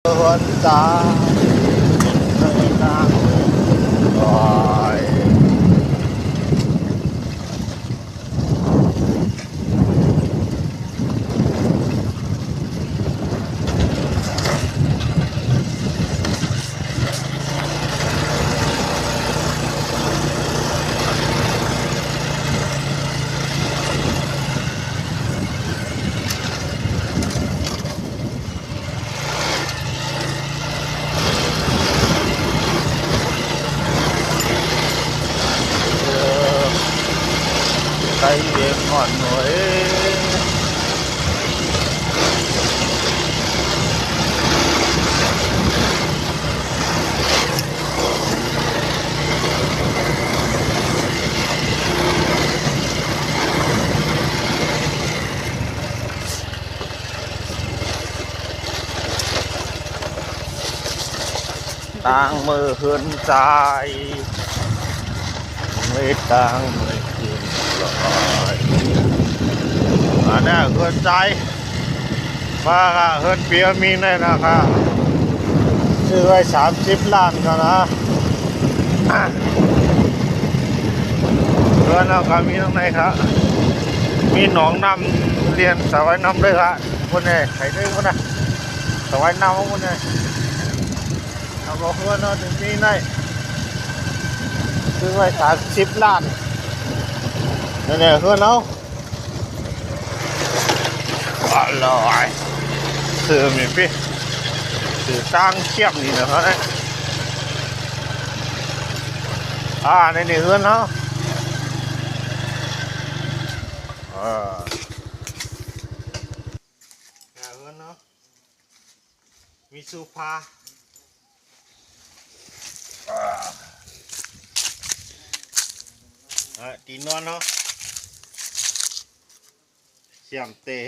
ເຮືອນຊານ ເດີນທາງ ໂອ້ຍ ໄກເອງ ຮ້ອນໂຫຍ. ຕ່າງມື້ເຮືອນຊາຍ ໄວ້ຕ່າງມື້ຄືນລອຍ ອັນນີ້ເຮືອນຊາຍ ວ່າເຮືອນເປຍມີໃນລາຄາ ຊື້ໄວ້ສາມສິບລ້ານເທົ່ານັ້ນ ເຮືອນເຮົາກໍມີທັງໃນຄະ ມີໜອງນ້ຳ ລຽນສະຫວາຍນ້ຳເດີຄະ ພຸ້ນແນ່ ໃຜເດີພຸ້ນນະ ສະຫວາຍນ້ຳພຸ້ນແນ່ ເຮົາກໍເຮືອນເຮົາຈະມີໃນ ຊື້ໄວ້ສາມສິບລ້ານ ນັ້ນແຫຼະເຮືອນເຮົາ ອະລອຍ ຊື້ມີປີ້ ຊື້ຕ່າງຂຽບນີ້ນະ ອາ ໃນນີ້ເຮືອນເຮົາ ອາ ເຮືອນເຮົາ ມີໂຊຟາ ອາ ເອີ ຕີນນອນເນາະ ສຽມເຕະ